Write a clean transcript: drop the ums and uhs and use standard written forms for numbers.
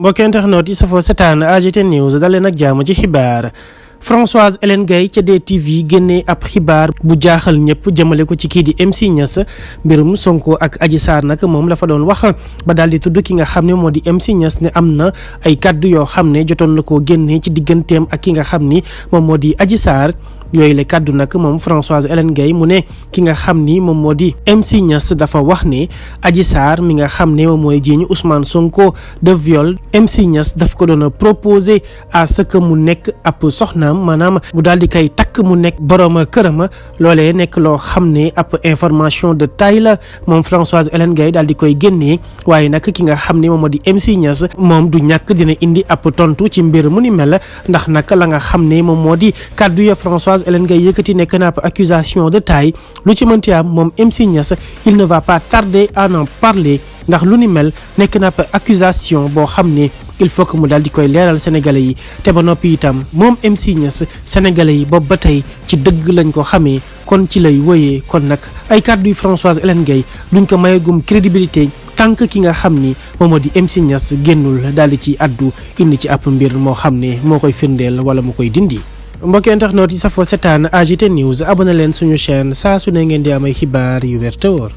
mbokk internet yi safoo setaan AGT News daleen ak jàmm ci xibaar. Françoise Hélène Gaye ca DTV génnee ab xibaar bu jaaxal ñëpp jëmale ko ci kii di MC Niass mbirum Sonko ak Adji Sarr nag moom la fa doon wax ba daal di tudd ki nga xam ne moo di MC Niass ne am na ay kàddu yoo xam ne jotoon na koo génnee ci digganteem ak ki nga xam ni moom moo di Adji Sarr yooyu la kàddu nag moom Françoise Hélène Gaye mu ne ki nga xam ni moom moo di MC Niass dafa wax ne Adji Sarr mi nga xam ne moom mooy jiiñ Ousmane Sonko de viol MC Niass daf ko doon proposé à ce que mu nekk ab soxnaam maanaam mu daal di koy takk mu nekk borom këram loolee nekk loo xam ne ab information de taille la moom Françoise Hélène Gaye daal di koy génnee waaye nag ki nga xam ne moom moo di MC Niass moom du ñàkk dina indi ab tontu ci mbir mu ni mel ndax nag la nga xam ne moom moo di kàddu ya Françoise Hélène Gaye yëkkati nekk na ab accusation de taille lu ci mënti am moom MC Niass il ne va pas tarder à en parler ndax lu ni mel nekk na ab accusation boo xam ne il faut que mu daal di koy leeral sénégalais yi te ba noppi itam moom MC Niass sénégalais yi boobu ba tey ci dëgg lañ ko xamee kon ci lay wëyee kon nag ay kàddu yu Françoise Hélène Gaye duñ ko mayegum crédibilité tant que ki nga xam ni moom moo di MC Niass génnul daal di ci addu indi ci ab mbir moo xam ne moo koy firndeel wala mu koy dindi. mbokki internet yi safoo setaan AGT News abonné leen suñu chaîne saa su ne ngeen di am ay xibaar yu wér te wóor